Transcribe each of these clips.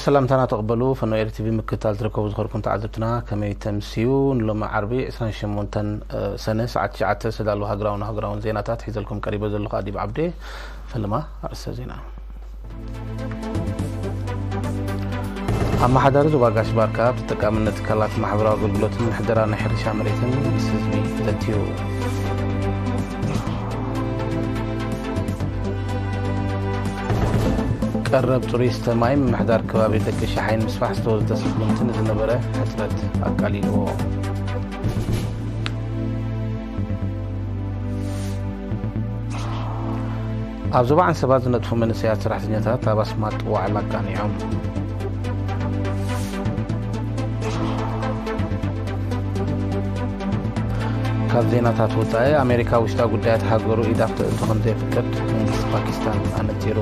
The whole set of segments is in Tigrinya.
ሰላምታና ተቐበሉ። ፈኖ ኤር ቲቪ ምክትታል ትርከቡ ዝኸርኩም ተዓዘብትና ከመይ ተምስዩ? ንሎሚ ዓርቢ ዕስራን ሸሞንተን ሰነ ሰዓት ትሽዓተ ዝተዳለዉ ሃገራውን ሃገራውን ዜናታት ሒዘልኩም ቀሪበ ዘለኹ ኣዲብ ዓብዴ። ፈለማ ኣርእስተ ዜና። ኣመሓዳሪ ዞባ ጋሽ ባርካ ኣብ ተጠቃምነት ትካላት ማሕበራዊ ኣገልግሎትን ምሕደራ ናይ ሕርሻ መሬትን ምስ ህዝቢ ዘትዩ። ቀረብ ጽሩይ ዝስተ ማይ፣ ምምሕዳር ከባቢ ደቂ ሻሓይን ምስፋሕ ዝተወስደ ስጉምቲ ንዝነበረ ሕጽረት ኣቃሊልዎ። ኣብ ዞባ ዓንሰባ ዝነጥፉ መንእሰያት ሰራሕተኛታት ኣብ ኣስማጥ ዋዕላ ኣቃኒዖም። ካብ ዜናታት ወጻኢ፣ ኣሜሪካ ውሽጣ ጉዳያት ሃገሩ ኢዳ ክተእቱ ከም ዘይፍቅድ መንግስቲ ፓኪስታን ኣነጺሩ።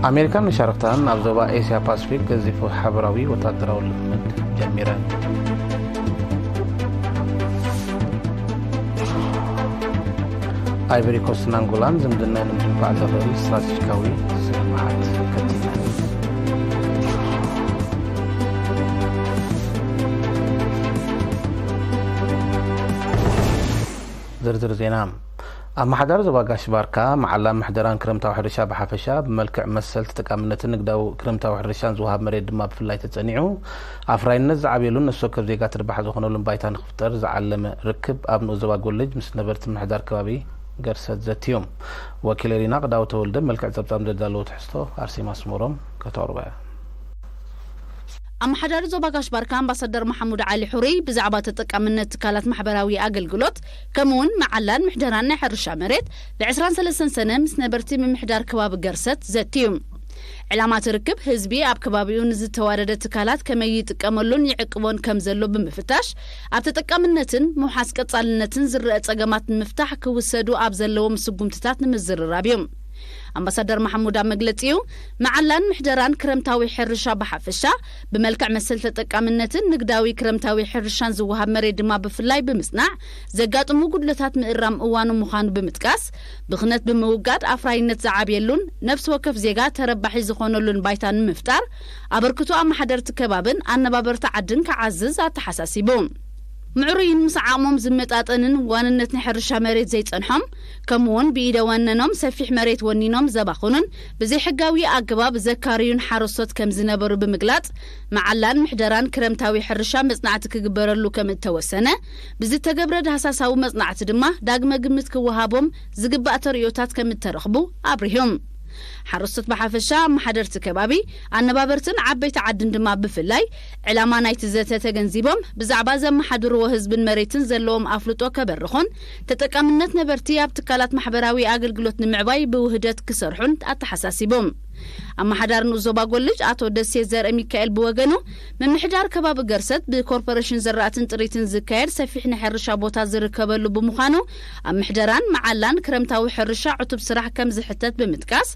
ኣሜሪካን መሻርክታን ኣብ ዞባ ኤስያ ፓስፊክ ገዚፉ ሓበራዊ ወታደራዊ ልምምድ ጀሚረን። ኣይቨሪ ኮስትን ኣንጎላን ዝምድና ንምድንፋዕ ዘኽእል ስትራቴጂካዊ ስምምዓት ከቲመን። ዝርዝር ዜና። ኣመሓዳሪ ዞባ ጋሽ ባርካ፣ መዓላ ምሕደራን ክረምታዊ ሕርሻ ብሓፈሻ፣ ብመልክዕ መሰል ተጠቃምነትን ንግዳዊ ክረምታዊ ሕርሻን ዝወሃብ መሬት ድማ ብፍላይ ተጸኒዑ፣ ኣፍራይነት ዝዓብየሉን ነፍሲ ወከፍ ዜጋ ትርባሕ ዝኾነሉን ባይታ ንኽፍጠር ዝዓለመ ርክብ ኣብ ንኡስ ዞባ ጎልጅ ምስ ነበርቲ ምምሕዳር ከባቢ ገርሰት ዘትዮም። ወኪል ኤሪና ቅዳው ተወልደ መልክዕ ጸብጻብ ዘዳለዎ ትሕዝቶ ኣርሴማ ስመሮም ከተቕርቦ እያ። ኣመሓዳሪ ዞባ ጋሽ ባርካ ኣምባሳደር መሓሙድ ዓሊ ሑሪ ብዛዕባ ተጠቃምነት ትካላት ማሕበራዊ ኣገልግሎት ከምኡውን መዓላን ምሕደራን ናይ ሕርሻ መሬት ብ ዕስራን ሰለስተን ሰነ ምስ ነበርቲ ምምሕዳር ከባቢ ገርሰት ዘትዩ። ዕላማ እቲ ርክብ ህዝቢ ኣብ ከባቢኡ ንዝተዋደደ ትካላት ከመይ ይጥቀመሉን ይዕቅቦን ከም ዘሎ ብምፍታሽ ኣብ ተጠቃምነትን ምውሓስ ቀጻልነትን ዝረአ ጸገማት ንምፍታሕ ክውሰዱ ኣብ ዘለዎም ስጉምትታት ንምዝርራብ እዩ። ኣምባሳደር ማሕሙድ ኣብ መግለጺኡ፣ መዓላን ምሕደራን ክረምታዊ ሕርሻ ብሓፈሻ፣ ብመልክዕ መሰል ተጠቃምነትን ንግዳዊ ክረምታዊ ሕርሻን ዝወሃብ መሬት ድማ ብፍላይ ብምጽናዕ፣ ዘጋጥሙ ጉድለታት ምእራም እዋኑ ምዃኑ ብምጥቃስ፣ ብኽነት ብምውጋድ ኣፍራይነት ዝዓብየሉን ነፍሲ ወከፍ ዜጋ ተረባሒ ዝኾነሉን ባይታ ንምፍጣር፣ ኣበርክቶ ኣመሓደርቲ ከባብን ኣነባበርቲ ዓድን ክዓዝዝ ኣተሓሳሲቡ። ምዕሩይን ምስ ዓቕሞም ዝመጣጠንን ዋንነት ናይ ሕርሻ መሬት ዘይጸንሖም፣ ከምኡውን ብኢደ ወነኖም ሰፊሕ መሬት ወኒኖም ዘባኽኑን ብዘይሕጋዊ ኣገባብ ዘካርዩን ሓረስቶት ከም ዝነበሩ ብምግላጽ፣ መዓላን ምሕደራን ክረምታዊ ሕርሻ መጽናዕቲ ክግበረሉ ከም እተወሰነ፣ ብዝተገብረ ዳህሳሳዊ መጽናዕቲ ድማ ዳግመ ግምት ክወሃቦም ዝግባእ ተርእዮታት ከም እተረኽቡ ኣብሪሆም። ሓረስቶት ብሓፈሻ፣ ኣመሓደርቲ ከባቢ፣ ኣነባበርትን ዓበይቲ ዓድን ድማ ብፍላይ፣ ዕላማ ናይቲ ዘተ ተገንዚቦም፣ ብዛዕባ ዘመሓድርዎ ህዝብን መሬትን ዘለዎም ኣፍልጦ ከበርኹን፣ ተጠቃምነት ነበርቲ ኣብ ትካላት ማሕበራዊ ኣገልግሎት ንምዕባይ ብውህደት ክሰርሑን ኣተሓሳሲቦም። ኣመሓዳሪ ንኡስ ዞባ ጎልጅ ኣቶ ደሴ ዘርአ ሚካኤል ብወገኑ፣ ምምሕዳር ከባቢ ገርሰት ብኮርፖሬሽን ዘራእትን ጥሪትን ዝካየድ ሰፊሕ ናይ ሕርሻ ቦታ ዝርከበሉ ብምዃኑ፣ ኣብ ምሕደራን መዓላን ክረምታዊ ሕርሻ ዕቱብ ስራሕ ከም ዝሕተት ብምጥቃስ፣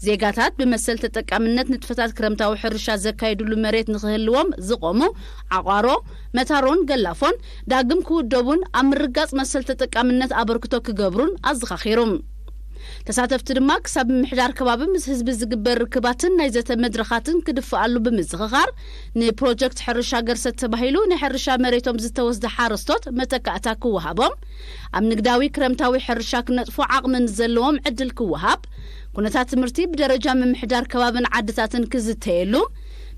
ዜጋታት ብመሰል ተጠቃምነት ንጥፈታት ክረምታዊ ሕርሻ ዘካይድሉ መሬት ንኽህልዎም ዝቖሙ ዓቋሮ፣ መታሮን ገላፎን ዳግም ክውደቡን ኣብ ምርጋጽ መሰል ተጠቃምነት ኣበርክቶ ክገብሩን ኣዘኻኺሩ። ተሳተፍቲ ድማ ክሳብ ምምሕዳር ከባቢ ምስ ህዝቢ ዝግበር ርክባትን ናይ ዘተ መድረኻትን ክድፍኣሉ ብምዝኽኻር፣ ንፕሮጀክት ሕርሻ ገርሰት ተባሂሉ ናይ ሕርሻ መሬቶም ዝተወስደ ሓረስቶት መተካእታ ክወሃቦም፣ ኣብ ንግዳዊ ክረምታዊ ሕርሻ ክነጥፉ ዓቕሚ ንዘለዎም ዕድል ክወሃብ፣ ኩነታት ትምህርቲ ብደረጃ ምምሕዳር ከባብን ዓድታትን ክዝተየሉ፣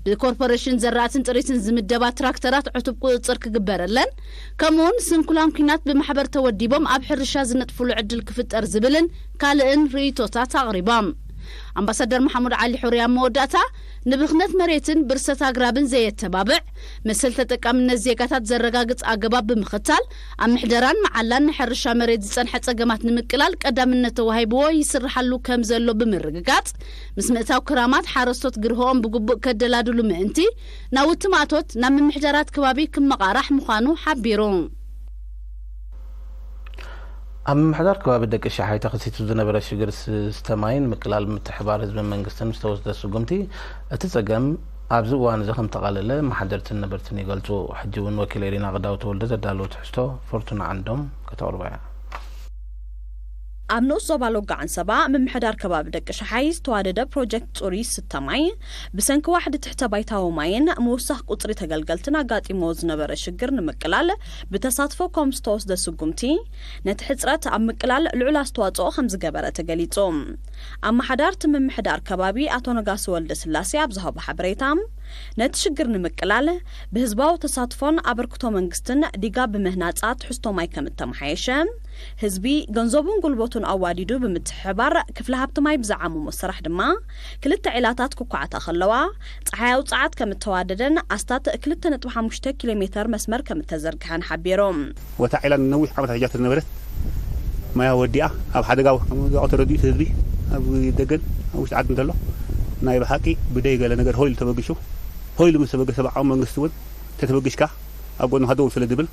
ብኮርፖሬሽን ዘራእትን ጥሪትን ዝምደባ ትራክተራት ዕቱብ ቁጽጽር ክግበረለን፣ ከምኡውን ስንኩላን ኲናት ብማሕበር ተወዲቦም ኣብ ሕርሻ ዝነጥፍሉ ዕድል ክፍጠር ዝብልን ካልእን ርእይቶታት ኣቕሪቦም። ኣምባሳደር መሓሙድ ዓሊ ሑሪ ኣብ መወዳእታ፣ ንብኽነት መሬትን ብርሰት ኣግራብን ዘየተባብዕ፣ መሰል ተጠቃምነት ዜጋታት ዘረጋግጽ ኣገባብ ብምኽታል፣ ኣብ ምሕደራን መዓላን ናይ ሕርሻ መሬት ዝጸንሐ ጸገማት ንምቅላል ቀዳምነት ተዋሂብዎ ይስርሓሉ ከም ዘሎ ብምርግጋጽ፣ ምስ ምእታው ክራማት ሓረስቶት ግርሆኦም ብግቡእ ከደላድሉ ምእንቲ፣ ናውቲ ማእቶት ናብ ምምሕዳራት ከባቢ ክመቓራሕ ምዃኑ ሓቢሩ። ኣብ ምምሕዳር ከባቢ ደቂ ሻሓይ ተኸሲቱ ዝነበረ ሽግር ዝስተ ማይ ንምቅላል ምትሕባር ህዝብን መንግስትን ዝተወስደ ስጉምቲ፣ እቲ ጸገም ኣብዚ እዋን እዚ ከም ተቓለለ መሓደርትን ነበርትን ይገልጹ። ሕጂ እውን ወኪል ኤሪና ቅዳው ተወልደ ዘዳለዎ ትሕዝቶ ፎርቱና ዓንዶም ከተቕርቦ እያ። ኣብ ንኡስ ዞባ ሎጋ ዓንሰባ ምምሕዳር ከባቢ ደቂ ሸሓይ ዝተዋደደ ፕሮጀክት ጽሩይ ዝስተ ማይ ብሰንኪ ዋሕዲ ትሕተ ባይታዊ ማይን ምውሳኽ ቁጽሪ ተገልገልትን ኣጋጢምዎ ዝነበረ ሽግር ንምቅላል ብተሳትፎ ኮም ዝተወስደ ስጉምቲ ነቲ ሕጽረት ኣብ ምቅላል ልዑል ኣስተዋጽኦ ከም ዝገበረ ተገሊጹ። ኣመሓዳርቲ ምምሕዳር ከባቢ ኣቶ ነጋሲ ወልደ ስላሴ ኣብ ዝሃቦ ሓበሬታ፣ ነቲ ሽግር ንምቅላል ብህዝባዊ ተሳትፎን ኣበርክቶ መንግስትን ዲጋ ብምህናጻ ትሕዝቶ ማይ ከም እተመሓየሸ፣ ህዝቢ ገንዘቡን ጉልበቱን ኣዋዲዱ ብምትሕብባር ክፍለ ሃብቲ ማይ ብዝዓመሞ ስራሕ ድማ ክልተ ዒላታት ክኳዓታ ከለዋ፣ ጸሓያዊ ጸዓት ከም እተዋደደን ኣስታት ክልተ ነጥቢ ሓሙሽተ ኪሎ ሜተር መስመር ከም እተዘርግሐን ሓቢሩ። ወታ ዒላ ነዊሕ ዓመታት ሒጃቶ ዝነበረት ማያ ወዲኣ ኣብ ሓደጋ ከም ዝወደቐ ተረዲኡ እቲ ህዝቢ ኣብ ደገን ኣብ ውሽጢ ዓዲ እንተሎ ናይ ብሓቂ ብደይ ገለ ነገር ሆይሉ ተበግሹ፣ ሆይሉ ምስ ተበገሰ ብዓቕሚ መንግስቲ እውን ተተበግሽካ ኣብ ጎንኻ ደው ስለ ዝብል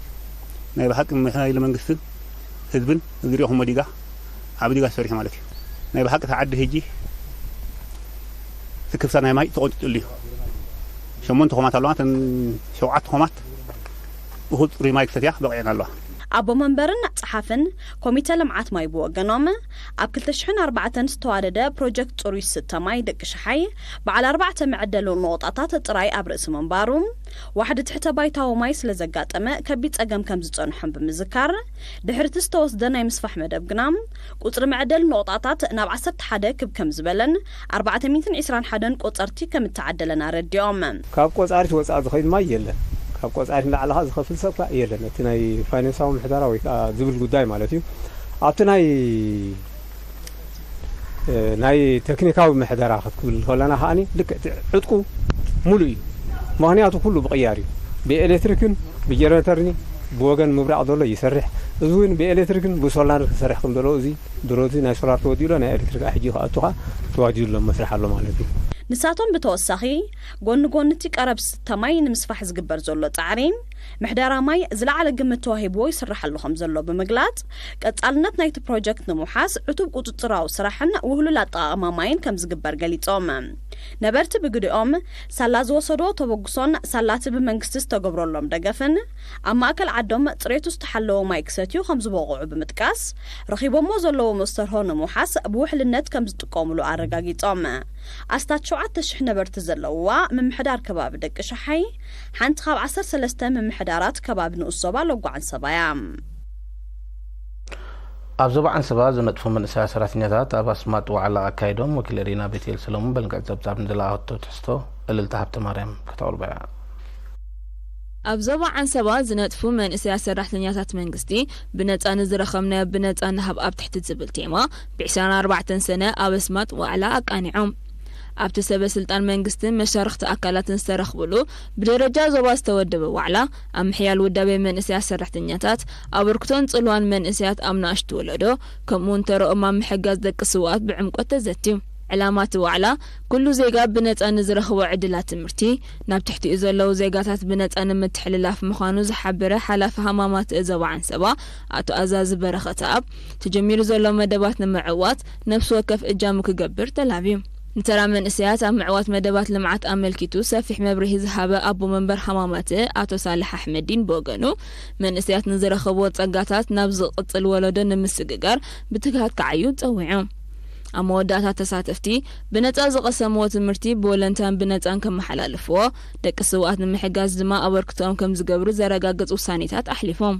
ናይ ብሓቂ ምምሕዳር መንግስትን ህዝብን ዝሪኦኹም ወዲጋ ዓቢ ዲጋ ሰሪሑ ማለት እዩ። ናይ ብሓቂ እቲ ዓዲ ሕጂ እቲ ክፍሳ ናይ ማይ ተቖንጢጥሉ እዩ። ሸሞንተ ኮማት ኣለዋ። እተን ሸውዓተ ኮማት እኹል ጽሩይ ማይ ክሰትያ በቒዐን ኣለዋ። ኣቦ መንበርን ጸሓፍን ኮሚተ ልምዓት ማይ ብወገኖም፣ ኣብ ክልተ ሽሕን ኣርባዕተን ዝተዋደደ ፕሮጀክት ጽሩይ ዝስተ ማይ ደቂ ሸሓይ በዓል ኣርባዕተ መዐደሊ ነቑጣታት ጥራይ ኣብ ርእሲ ምንባሩ፣ ዋሕዲ ትሕተ ባይታዊ ማይ ስለ ዘጋጠመ ከቢድ ጸገም ከም ዝጸንሖም ብምዝካር፣ ድሕሪ እቲ ዝተወስደ ናይ ምስፋሕ መደብ ግና፣ ቁጽሪ መዐደሊ ነቑጣታት ናብ ዓሰርተ ሓደ ክብ ከም ዝበለን ኣርባዕተ ሚእትን ዕስራን ሓደን ቆጸርቲ ከም እተዓደለን ኣረዲኦም። ካብ ቆጻሪት ወጻኢ ዝኸይድ ማይ የለን። ካብ ቆጻሪት ንላዕሊ ኸኣ ዝኸፍል ሰብ ከኣ የለን። እቲ ናይ ፋይናንሳዊ ምሕደራ ወይ ከኣ ዝብል ጉዳይ ማለት እዩ። ኣብቲ ናይ፣ እ፣ ናይ ቴክኒካዊ ምሕደራ ክትብል ከለና ከኣ ልክዕ እቲ ዕጥቁ ሙሉእ እዩ። ምኽንያቱ ኩሉ ብቕያር እዩ። ብኤሌክትሪክን ብጀነሬተርን ብወገን ምብራቕ ዘሎ ይሰርሕ። እዚ እውን ብኤሌክትሪክን ብሶላርን ክሰርሕ ከም ዘለዎ እዚ ድሮ እዚ ናይ ሶላር ተወዲኡ ኣሎ፣ ናይ ኤሌክትሪክ ሕጂ ክኣቱ ከኣ ተዋዲኡ ኣሎ መስርሕ ኣሎ ማለት እዩ። ንሳቶም ብተወሳኺ፣ ጎኒ ጎኒ እቲ ቀረብ ዝስተ ማይ ንምስፋሕ ዝግበር ዘሎ ጻዕሪ፣ ምሕደራ ማይ ዝለዓለ ግምት ተዋሂብዎ ይስራሕ ኣሎ ከም ዘሎ ብምግላጽ፣ ቀጻልነት ናይቲ ፕሮጀክት ንምውሓስ ዕቱብ ቁጽጽራዊ ስራሕን ውህሉል ኣጠቓቕማ ማይን ከም ዝግበር ገሊጾም። ነበርቲ ብግዲኦም፣ ሳላ ዝወሰድዎ ተበግሶን ሳላ እቲ ብመንግስቲ ዝተገብረሎም ደገፍን፣ ኣብ ማእከል ዓዶም ጽሬቱ ዝተሓለወ ማይ ክሰትዩ ከም ዝበቕዑ ብምጥቃስ፣ ረኺቦሞ ዘለዉ መስተርሆ ንምውሓስ ብውሕልነት ከም ዝጥቀሙሉ ኣረጋጊጾም። ኣስታት ሸውዓተ ሽሕ ነበርቲ ዘለውዋ ምምሕዳር ከባቢ ደቂ ሸሓይ፣ ሓንቲ ካብ ዓሰርተ ሰለስተ ምምሕዳራት ከባቢ ንኡስ ዞባ ሎጎ ዓንሰባ እያ። ኣብ ዞባ ዓንሰባ ዝነጥፉ መንእሰያት ሰራሕተኛታት ኣብ ኣስማጥ ዋዕላ ኣካይዶም። ወኪል ሪና ቤቴል ሰለሙን በልክዕ ጸብጻብ ንዝለኣኸቶ ትሕዝቶ እልልታ ሃብተማርያም ከተቕርቦ እያ። ኣብ ዞባ ዓንሰባ ዝነጥፉ መንእሰያት ሰራሕተኛታት መንግስቲ ብነጻ ንዝረኸብናዮ ብነጻ ንሃብ ኣብ ትሕቲ ዝብል ቴማ ብዕስራን ኣርባዕተን ሰነ ኣብ ኣስማጥ ዋዕላ ኣቃኒዖም። ኣብቲ ሰበ ስልጣን መንግስትን መሻርኽቲ ኣካላትን ዝተረኽብሉ ብደረጃ ዞባ ዝተወደበ ዋዕላ፣ ኣብ ምሕያል ውዳቤ መንእሰያት ሰራሕተኛታት፣ ኣበርክቶን ጽልዋን መንእሰያት ኣብ ንኣሽቱ ወለዶ፣ ከምኡውን ተረኦም ኣብ ምሕጋዝ ደቂ ስውኣት ብዕምቆት ተዘትዩ። ዕላማ እቲ ዋዕላ፣ ኩሉ ዜጋ ብነጻ ንዝረኽቦ ዕድላት ትምህርቲ፣ ናብ ትሕቲኡ ዘለዉ ዜጋታት ብነጻ ንምትሕልላፍ ምዃኑ ዝሓበረ ሓላፊ ሃማማት ዞባ ዓንሰባ ኣቶ ኣዛዚ በረኸተኣብ፣ ተጀሚሩ ዘሎ መደባት ንምዕዋት ነፍሲ ወከፍ እጃሙ ክገብር ተላብዩ። ንተራ መንእሰያት ኣብ ምዕዋት መደባት ልምዓት ኣመልኪቱ ሰፊሕ መብርሂ ዝሃበ ኣቦ መንበር ሃማማት ኣቶ ሳልሕ ኣሕመዲን ብወገኑ፣ መንእሰያት ንዝረኸብዎ ጸጋታት ናብ ዝቕጽል ወለዶ ንምስግጋር ብትግሃት ክዓዩ ጸዊዑ። ኣብ መወዳእታ ተሳተፍቲ ብነጻ ዝቐሰምዎ ትምህርቲ ብወለንታን ብነጻን ከመሓላልፍዎ፣ ደቂ ስውኣት ንምሕጋዝ ድማ ኣበርክቶኦም ከም ዝገብሩ ዘረጋግጽ ውሳኔታት ኣሕሊፎም።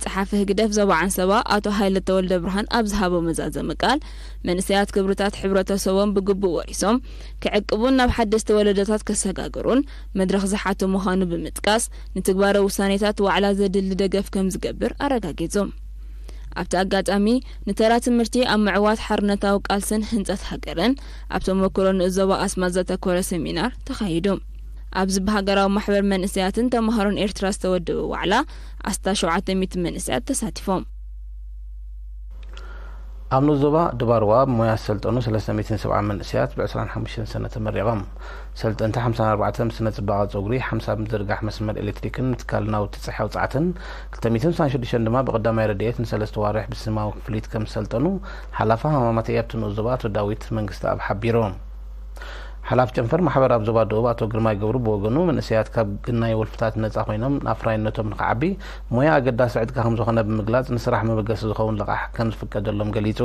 ጸሓፊ ህግደፍ ዞባ ዓንሰባ ኣቶ ሃይለ ተወልደ ብርሃን ኣብ ዝሃቦ መዛዘሚ ቃል፣ መንእሰያት ክብርታት ሕብረተሰቦም ብግቡእ ወሪሶም ክዕቅቡን ናብ ሓደስቲ ወለዶታት ከሰጋግሩን መድረኽ ዝሓቱ ምዃኑ ብምጥቃስ፣ ንትግባረ ውሳኔታት ዋዕላ ዘድሊ ደገፍ ከም ዝገብር ኣረጋጊጹ። ኣብቲ ኣጋጣሚ፣ ንተራ ትምህርቲ ኣብ ምዕዋት ሓርነታዊ ቃልስን ህንጸት ሃገርን ኣብ ተመክሮ ንኡስ ዞባ ኣስማጥ ዘተኮረ ሰሚናር ተኻይዱ። ኣብዚ ብሃገራዊ ማሕበር መንእሰያትን ተማሃሮን ኤርትራ ዝተወደበ ዋዕላ ኣስታት ሸውዓተ ሚእቲ መንእሰያት ተሳቲፎም። ኣብ ንኡስ ዞባ ድባርዋ ብሞያ ዝሰልጠኑ ሰለስተ ሚእትን ሰብዓን መንእሰያት ብዕስራን ሓሙሽተን ሰነ ተመሪቖም። ሰልጠንቲ ሓምሳን ኣርባዕተን ስነ ጽባቐ ጸጉሪ፣ ሓምሳ ምዝርጋሕ መስመር ኤሌክትሪክን ምትካል ናውቲ ጸሓይ ውጽዓትን፣ ክልተ ሚእትን ስሳን ሽዱሽተን ድማ ብቐዳማይ ረድኤት ንሰለስተ ዋርሕ ብስማዊ ክፍሊት ከም ዝሰልጠኑ ሓላፊ ሃማማት ኣብቲ ንኡስ ዞባ ኣቶ ዳዊት መንግስተኣብ ሓቢሩ። ሓላፊ ጨንፈር ማሕበር ኣብ ዞባ ደቡብ ኣቶ ግርማይ ገብሩ ብወገኑ፣ መንእሰያት ካብ ግናይ ወልፍታት ነጻ ኮይኖም ንኣፍራይነቶም ንክዓቢ ሞያ ኣገዳሲ ዕጥቂ ከም ዝኾነ ብምግላጽ፣ ንስራሕ መበገሲ ዝኸውን ልቓሕ ከም ዝፍቀደሎም ገሊጹ።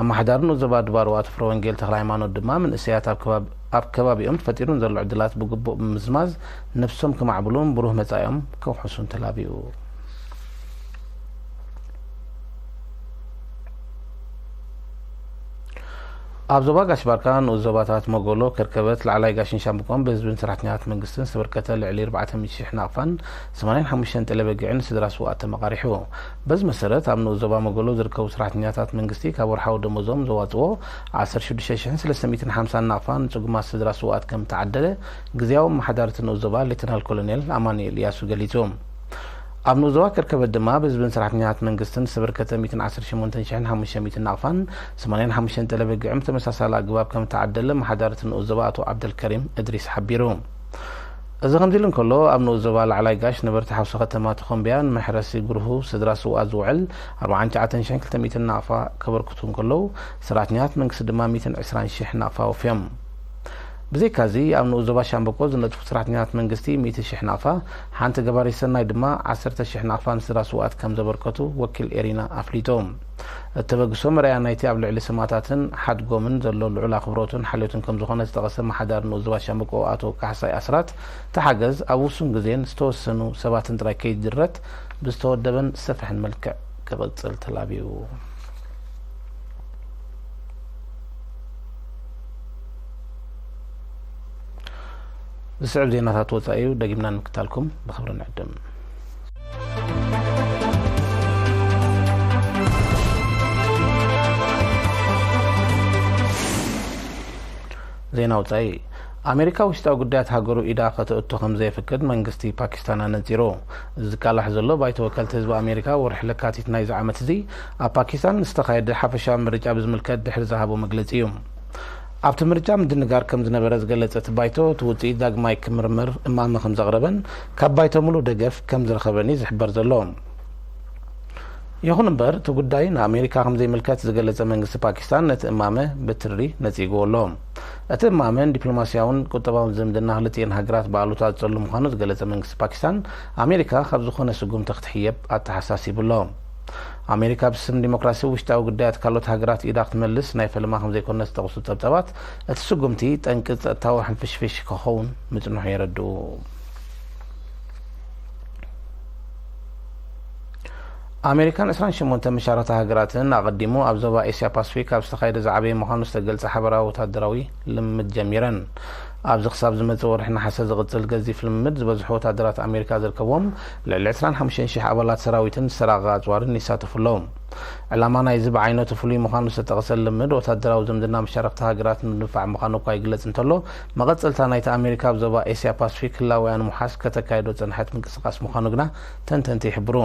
ኣመሓዳሪ ንኡስ ዞባ ድባርዋ ኣቶ ፍረወንጌል ተክለሃይማኖት ድማ፣ መንእሰያት ኣብ ከባቢ-፣ ኣብ ከባቢኦም ተፈጢሩ ንዘሎ ዕድላት ብግቡእ ብምዝማዝ፣ ነብሶም ክማዕብሉን ብሩህ መጻኢኦም ከውሕሱን ተላቢኡ። ኣብ ዞባ ጋሽ ባርካ ንኡስ ዞባታት መጎሎ፣ ከርከበት፣ ላዕላይ ጋሽን ሻምብቆን ብህዝብን ሰራሕተኛታት መንግስትን ዝተበርከተ ልዕሊ ኣርባዕተ ሚእቲ ሽሕ ናቕፋን ሰማንያን ሓሙሽተን ጤለ በጊዕን ስድራ ስውኣት ተመቓሪሑ። በዚ መሰረት፣ ኣብ ንኡስ ዞባ መጎሎ ዝርከቡ ሰራሕተኛታት መንግስቲ ካብ ወርሓዊ ደሞዞም ዘዋፅዎ ዓሰርተ ሽዱሽተ ሽሕን ሰለስተ ሚእትን ሓምሳን ናቕፋ ንፅጉማት ስድራ ስውኣት ከም ተዓደለ ግዝያዊ ኣመሓዳሪ እቲ ንኡስ ዞባ ሌተናል ኮሎኔል ኣማኑኤል እያሱ ገሊፁ። ኣብ ንኡስ ዞባ ከርከበት ድማ ብህዝብን ሰራሕተኛታት መንግስትን ዝተበርከተ ሚእትን ዓሰርተ ሸሞንተን ሽሕን ሓሙሽተ ሚእትን ናቕፋን ሰማንያን ሓሙሽተን ጤለ በጊዕን ብተመሳሳሊ ኣገባብ ከም ተዓደለ ኣመሓዳሪ እቲ ንኡስ ዞባ ኣቶ ዓብደልከሪም እድሪስ ሓቢሩ። እዚ ከምዚ ኢሉ እንከሎ፣ ኣብ ንኡስ ዞባ ላዕላይ ጋሽ ነበርቲ ሓውሲ ከተማ ተኾምቢያ ንመሕረሲ ጉርሁ ስድራ ስውኣት ዝውዕል ኣርባዓን ትሽዓተን ሽሕን ክልተ ሚእትን ናቕፋ ከበርክቱ እንከለዉ፣ ሰራሕተኛታት መንግስቲ ድማ ሚእትን ዕስራን ሽሕ ናቕፋ ኣውፍዮም። ብዘይካዚ፣ ኣብ ንኡስ ዞባ ሻምበቆ ዝነጥፉ ሰራሕተኛታት መንግስቲ ሚእቲ ሽሕ ናቕፋ፣ ሓንቲ ገባሪት ሰናይ ድማ ዓሰርተ ሽሕ ናቕፋ ንስድራ ስውኣት ከም ዘበርከቱ ወኪል ኤሪና ኣፍሊጡ። እቲ ተበግሶ መርኣያ ናይቲ ኣብ ልዕሊ ሰማእታትን ሓድጎምን ዘሎ ልዑል ኣኽብሮትን ሓልዮትን ከም ዝኾነ ዝጠቐሰ ኣመሓዳሪ ንኡስ ዞባ ሻምበቆ ኣቶ ካሕሳይ ኣስራት፣ እቲ ሓገዝ ኣብ ውሱን ግዜን ዝተወሰኑ ሰባትን ጥራይ ከይድረት ብዝተወደበን ዝሰፍሐን መልክዕ ክቕጽል ተላብዩ። ዝስዕብ ዜናታት ወጻኢ እዩ፣ ደጊምና ንምክታልኩም ብኽብሪ ንዕድም። ዜና ወጻኢ። ኣሜሪካ ውሽጣዊ ጉዳያት ሃገሩ ኢዳ ከተእቱ ከም ዘየፍቅድ መንግስቲ ፓኪስታን ኣነጺሩ። እዚ ዝቃላሕ ዘሎ ባይቶ ወከልቲ ህዝቢ ኣሜሪካ፣ ወርሒ ለካቲት ናይዚ ዓመት እዚ ኣብ ፓኪስታን ዝተኻየደ ሓፈሻዊ ምርጫ ብዝምልከት ድሕሪ ዝሃቦ መግለጺ እዩ። ኣብቲ ምርጫ ምድንጋር ከም ዝነበረ ዝገለጸ እቲ ባይቶ፣ እቲ ውጽኢት ዳግማይ ክምርመር እማመ ከም ዘቕረበን ካብ ባይቶ ምሉእ ደገፍ ከም ዝረኸበን እዩ ዝሕበር ዘሎ። ይኹን እምበር፣ እቲ ጉዳይ ንኣሜሪካ ከም ዘይምልከት ዝገለጸ መንግስቲ ፓኪስታን፣ ነቲ እማመ ብትሪ ነጺግዎ ኣሎ። እቲ እማመ ንዲፕሎማስያውን ቁጠባውን ዝምድና ክልቲኤን ሃገራት ብኣሉታ ዝጸሉ ምዃኑ ዝገለጸ መንግስቲ ፓኪስታን፣ ኣሜሪካ ካብ ዝኾነ ስጉምቲ ክትሕየብ ኣተሓሳሲቡ ኣሎ። ኣሜሪካ ብስም ዲሞክራሲ ውሽጣዊ ጉዳያት ካልኦት ሃገራት ኢዳ ክትመልስ ናይ ፈለማ ከም ዘይኮነ ዝጠቕሱ ጸብጻባት፣ እቲ ስጉምቲ ጠንቂ ጸጥታዊ ሕንፍሽፍሽ ክኸውን ምጽንሑ የረድኡ። ኣሜሪካን ዕስራን ሸሞንተ መሻርኽቲ ሃገራትን ኣቐዲሙ ኣብ ዞባ ኤስያ ፓስፊክ ኣብ ዝተኻየደ ዝዓበየ ምዃኑ ዝተገልጸ ሓበራዊ ወታደራዊ ልምምድ ጀሚረን። ኣብዚ ክሳብ ዝመጽእ ወርሒ ነሓሰ ዝቕጽል ገዚፍ ልምምድ፣ ዝበዝሑ ወታደራት ኣሜሪካ ዝርከብዎም ልዕሊ ዕስራን ሓሙሽተን ሽሕ ኣባላት ሰራዊትን ዝተራቐቐ ኣጽዋርን ይሳተፉ ኣለዉ። ዕላማ ናይዚ ብዓይነቱ ፍሉይ ምዃኑ ዝተጠቕሰ ልምምድ፣ ወታደራዊ ዝምድና መሻርኽቲ ሃገራት ንምድንፋዕ ምዃኑ እኳ ይግለጽ እንተሎ፣ መቐጸልታ ናይቲ ኣሜሪካ ኣብ ዞባ ኤስያ ፓስፊክ ህላወኣ ንምውሓስ ከተካይዶ ዝጸንሐት ምንቅስቓስ ምዃኑ ግና ተንተንቲ ይሕብሩ።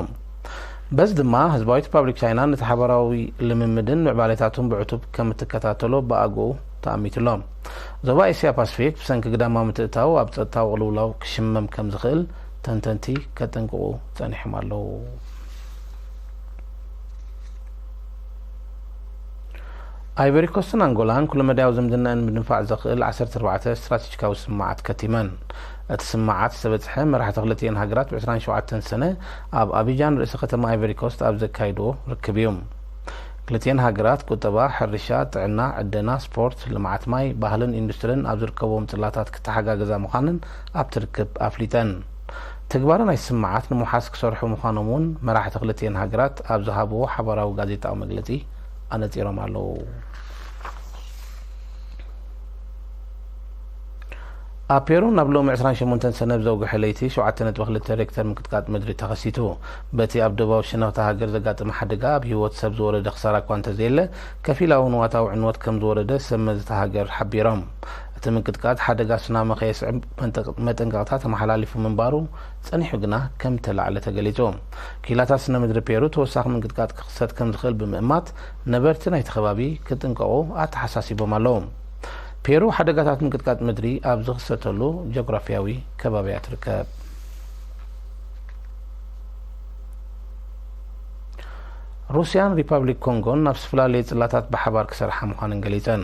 በዚ ድማ፣ ህዝባዊት ሪፓብሊክ ቻይና ነቲ ሓባራዊ ልምምድን ምዕባሌታቱን ብዕቱብ ከም እትከታተሎ ብኣግኡ ተኣሚቱ ኣሎ። ዞባ ኤስያ ፓስፊክ ብሰንኪ ግዳማዊ ምትእትታው ኣብ ጸጥታዊ ቅልውላው ክሽመም ከም ዝኽእል ተንተንቲ ከጠንቅቑ ጸኒሖም ኣለዉ። ኣይቨሪ ኮስትን ኣንጎላን ኩለመዳያዊ ዝምድናኣን ንምድንፋዕ ዘኽእል ዓሰርተ ኣርባዕተ ስትራቴጂካዊ ስምምዓት ከቲመን። እቲ ስምምዓት ዝተበጽሐ፣ መራሕቲ ክልቲኤን ሃገራት ብዕስራን ሸውዓተን ሰነ ኣብ ኣቢጃን፣ ርእሲ ከተማ ኣይቨሪ ኮስት፣ ኣብ ዘካይድዎ ርክብ እዩ። ክልቲኤን ሃገራት ቁጠባ፣ ሕርሻ፣ ጥዕና፣ ዕደና፣ ስፖርት፣ ልምዓት ማይ፣ ባህልን ኢንዱስትሪን ኣብ ዝርከብዎም ጽላታት ክተሓጋገዛ ምዃነን ኣብቲ ርክብ ኣፍሊጠን። ትግባረ ናይ ስምምዓት ንምውሓስ ክሰርሑ ምዃኖም እውን መራሕቲ ክልቲኤን ሃገራት ኣብ ዝሃብዎ ሓባራዊ ጋዜጣዊ መግለጺ ኣነጺሮም ኣለዉ። ኣብ ፔሩ፣ ናብ ሎሚ ዕስራን ሸሞንተን ሰነ ብዘውግሐ ለይቲ ሸውዓተ ነጥቢ ክልተ ሬክተር ምንቅጥቃጥ ምድሪ ተኸሲቱ። በቲ ኣብ ደቡባዊ ሸነኽ እታ ሃገር ዘጋጠመ ሓደጋ፣ ኣብ ህይወት ሰብ ዝወረደ ክሳራ እኳ እንተዘየለ፣ ከፊላዊ ንዋታዊ ዕንወት ከም ዝወረደ ሰብ መዚ እታ ሃገር ሓቢሮም። እቲ ምንቅጥቃጥ ሓደጋ ሱናሚ ከየስዕብ መንጠቅ-፣ መጠንቀቕታ ተመሓላሊፉ ምንባሩ ጸኒሑ ግና ከም እተላዕለ ተገሊጹ። ክኢላታት ስነ ምድሪ ፔሩ፣ ተወሳኺ ምንቅጥቃጥ ክኽሰት ከም ዝኽእል ብምእማት፣ ነበርቲ ናይቲ ከባቢ ክጥንቀቑ ኣተሓሳሲቦም ኣለዉ። ፔሩ፣ ሓደጋታት ምንቅጥቃጥ ምድሪ ኣብ ዝኽሰተሉ ጂኦግራፍያዊ ከባቢ እያ ትርከብ። ሩስያን ሪፓብሊክ ኮንጎን ናብ ዝተፈላለዩ ጽላታት ብሓባር ክሰርሓ ምዃነን ገሊጸን።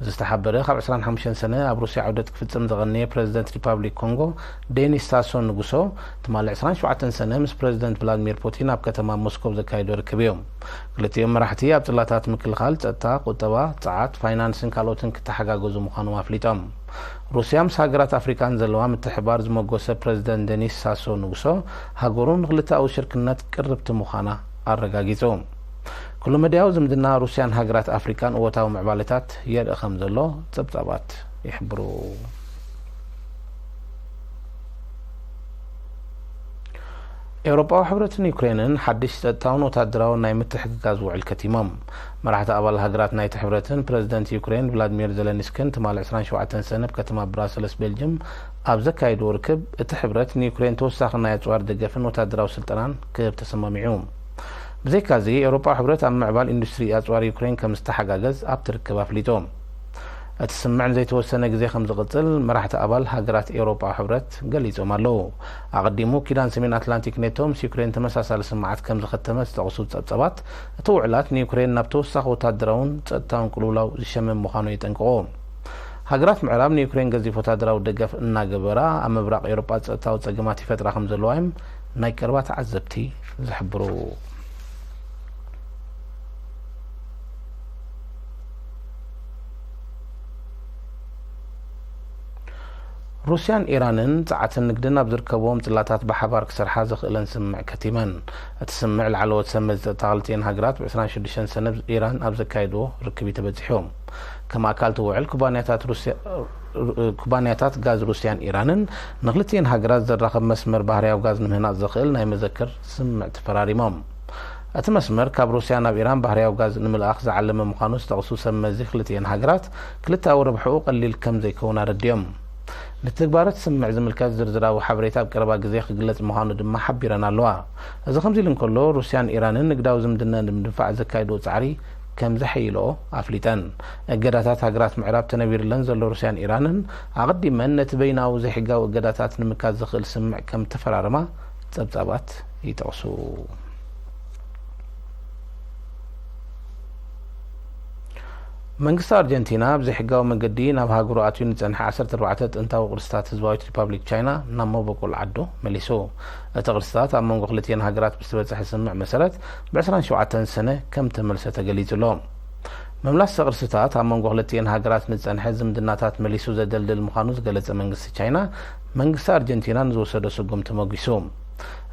ዝተሓበረ ካብ ዕስራን ሓሙሽተን ሰነ ኣብ ሩስያ ዑደት ክፍጽም ዝቐነየ ፕረዚደንት ሪፓብሊክ ኮንጎ ዴኒስ ሳሶ ንጉሶ ትማሊ ዕስራን ሸውዓተን ሰነ ምስ ፕረዚደንት ቭላድሚር ፑቲን ኣብ ከተማ ሞስኮ ዘካየዶ ርክብ እዩ። ክልቲኦም መራሕቲ ኣብ ጽላታት ምክልኻል፣ ጸጥታ፣ ቁጠባ፣ ጸዓት፣ ፋይናንስን ካልኦትን ክተሓጋገዙ ምዃኖም ኣፍሊጦም። ሩስያ ምስ ሃገራት ኣፍሪቃን ዘለዋ ምትሕባር ዝመጎሰ ፕረዚደንት ዴኒስ ሳሶ ንጉሶ፣ ሃገሩ ንክልተኣዊ ሽርክነት ቅርብቲ ምዃና ኣረጋጊጹ። ኩሉ መዳያዊ ዝምድና ሩስያን ሃገራት ኣፍሪቃን እወታዊ ምዕባለታት የርኢ ከም ዘሎ ጸብጻባት ይሕብሩ። ኤውሮጳዊ ሕብረትን ዩክሬንን ሓድሽ ጸጥታውን ወታደራውን ናይ ምትሕግጋዝ ውዕል ከቲሞም። መራሕቲ ኣባል ሃገራት ናይቲ ሕብረትን ፕረዚደንት ዩክሬን ቭላድሚር ዘለንስኪን ትማሊ ዕስራን ሸውዓተን ሰነ ኣብ ከተማ ብራሰልስ ቤልጅም ኣብ ዘካየድዎ ርክብ፣ እቲ ሕብረት ንዩክሬን ተወሳኺ ናይ ኣጽዋር ደገፍን ወታደራዊ ስልጠናን ክህብ ተሰማሚዑ። ብዘይካዚ፣ ኤውሮጳዊ ሕብረት ኣብ ምዕባል ኢንዱስትሪ ኣጽዋር ዩክሬን ከም ዝተሓጋገዝ ኣብቲ ርክብ ኣፍሊጡ። እቲ ስምምዕ ንዘይተወሰነ ግዜ ከም ዝቕጽል መራሕቲ ኣባል ሃገራት ኤውሮጳዊ ሕብረት ገሊጾም ኣለዉ። ኣቐዲሙ፣ ኪዳን ሰሜን ኣትላንቲክ ኔቶ ምስ ዩክሬን ተመሳሳሊ ስምምዓት ከም ዝኸተመ ዝጠቕሱ ጸብጻባት፣ እቲ ውዕላት ንዩክሬን ናብ ተወሳኺ ወታደራውን ጸጥታውን ቅልውላው ዝሸምም ምዃኑ የጠንቅቑ። ሃገራት ምዕራብ ንዩክሬን ገዚፍ ወታደራዊ ደገፍ እናገበራ፣ ኣብ ምብራቕ ኤውሮጳ ጸጥታዊ ጸገማት ይፈጥራ ከም ዘለዋ እዮም ናይ ቀረባ ተዓዘብቲ ዝሕብሩ። ሩስያን ኢራንን ጸዓትን ንግድን ኣብ ዝርከብዎም ጽላታት ብሓባር ክሰርሓ ዘኽእለን ስምምዕ ከቲመን። እቲ ስምምዕ ላዕለዎት ሰብ መዚ ጸጥታ ክልቲኤን ሃገራት ብ ዕስራን ሽዱሽተን ሰነ ኢራን ኣብ ዘካየድዎ ርክብ እዩ ተበጺሑ። ከም ኣካል እቲ ውዕል፣ ኩባንያታት ሩስያ፣ ኩባንያታት ጋዝ ሩስያን ኢራንን ንክልቲኤን ሃገራት ዘራኽብ መስመር ባህርያዊ ጋዝ ንምህናጽ ዘኽእል ናይ መዘክር ስምምዕ ተፈራሪሞም። እቲ መስመር ካብ ሩስያ ናብ ኢራን ባህርያዊ ጋዝ ንምልኣኽ ዝዓለመ ምዃኑ ዝጠቕሱ ሰብ መዚ ክልቲኤን ሃገራት፣ ክልተኣዊ ረብሕኡ ቀሊል ከም ዘይከውን ኣረዲኦም። ንትግባረ እቲ ስምምዕ ዝምልከት ዝርዝራዊ ሓበሬታ ኣብ ቀረባ ግዜ ክግለጽ ምዃኑ ድማ ሓቢረን ኣለዋ። እዚ ከምዚ ኢሉ እንከሎ፣ ሩስያን ኢራንን ንግዳዊ ዝምድና ንምድንፋዕ ዘካየድዎ ጻዕሪ ከም ዘሐይልኦ ኣፍሊጠን። እገዳታት ሃገራት ምዕራብ ተነቢርለን ዘሎ ሩስያን ኢራንን፣ ኣቐዲመን ነቲ በይናዊ ዘይሕጋዊ እገዳታት ንምካት ዘኽእል ስምምዕ ከም ተፈራረማ ጸብጻባት ይጠቕሱ። መንግስቲ ኣርጀንቲና ብዘይሕጋዊ መገዲ ናብ ሃገሩ ኣትዩ ንጸንሐ ዓሰርተ ኣርባዕተ ጥንታዊ ቅርስታት ህዝባዊት ሪፓብሊክ ቻይና ናብ መበቆል ዓዱ መሊሱ። እቲ ቅርስታት ኣብ መንጎ ክልቲኤን ሃገራት ብዝተበጽሐ ስምምዕ መሰረት ብ ዕስራን ሸውዓተን ሰነ ከም ተመልሰ ተገሊጹ ኣሎ። መምላስ ቅርስታት ኣብ መንጎ ክልቲኤን ሃገራት ንጸንሐ ዝምድናታት መሊሱ ዘደልድል ምዃኑ ዝገለጸ መንግስቲ ቻይና፣ መንግስቲ ኣርጀንቲና ንዝወሰዶ ስጉምቲ መጒሱ።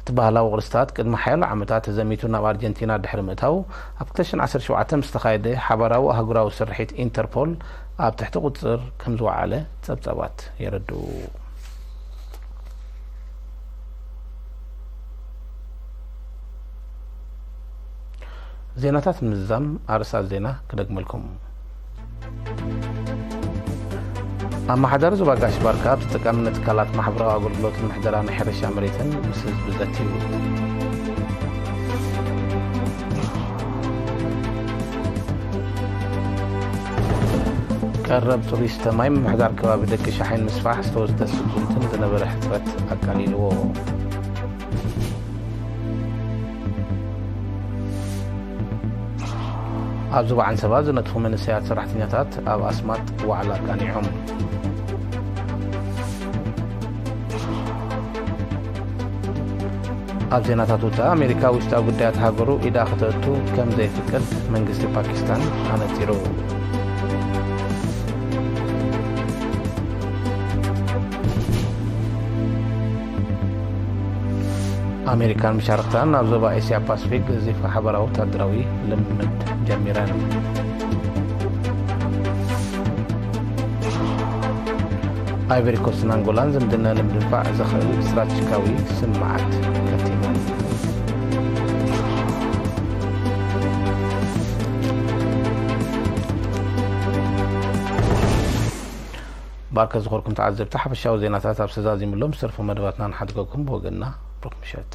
እቲ ባህላዊ ቅርስታት ቅድሚ ሓያሎ ዓመታት ተዘሚቱ ናብ ኣርጀንቲና ድሕሪ ምእታዉ፣ ኣብ ክልተ ሽሕን ዓሰርተ ሸውዓተን ብዝተኻየደ ሓባራዊ ኣህጉራዊ ስርሒት ኢንተርፖል ኣብ ትሕቲ ቁጽጽር ከም ዝወዓለ ጸብጻባት የረድኡ። ዜናታት ምዝዛም ኣርእስታት ዜና ክደግመልኩም። ኣመሓዳሪ ዞባ ጋሽ ባርካ ኣብ ተጠቃምነት ትካላት ማሕበራዊ ኣገልግሎትን ምሕደራ ናይ ሕርሻ መሬትን ምስ ህዝቢ ዘትዩ። ቀረብ ጽሩይ ዝስተ ማይ፣ ምምሕዳር ከባቢ ደቂ ሻሓይን ምስፋሕ ዝተወስደ ስጉምትን ዝነበረ ሕጽረት ኣቃሊልዎ። ኣብ ዞባ ዓንሰባ ዝነጥፉ መንእሰያት ሰራሕተኛታት ኣብ ኣስማጥ ዋዕላ ኣቃኒዖም። ኣብ ዜናታት ወጻኢ፣ ኣሜሪካ ውሽጣዊ ጉዳያት ሃገሩ ኢዳ ከተእቱ ከም ዘይፍቅድ መንግስቲ ፓኪስታን ኣነጺሩ። ኣሜሪካን መሻርኽታን ኣብ ዞባ ኤስያ ፓስፊክ ገዚፍ ሓባራዊ ወታደራዊ ልምምድ ጀሚረን። ኣይቨሪ ኮስትን ኣንጎላን ዝምድና ንምድንፋዕ ዘኽእል ስትራቴጂካዊ ስምምዓት ከቲመን። ባርከ ዝኾርኩም ተዓዘብቲ፣ ሓፈሻዊ ዜናታት ኣብ ሰዛዚምሎም ዝተርፉ መደባትና ንሓድገኩም። ብወገንና ብሩኽ ምሸት።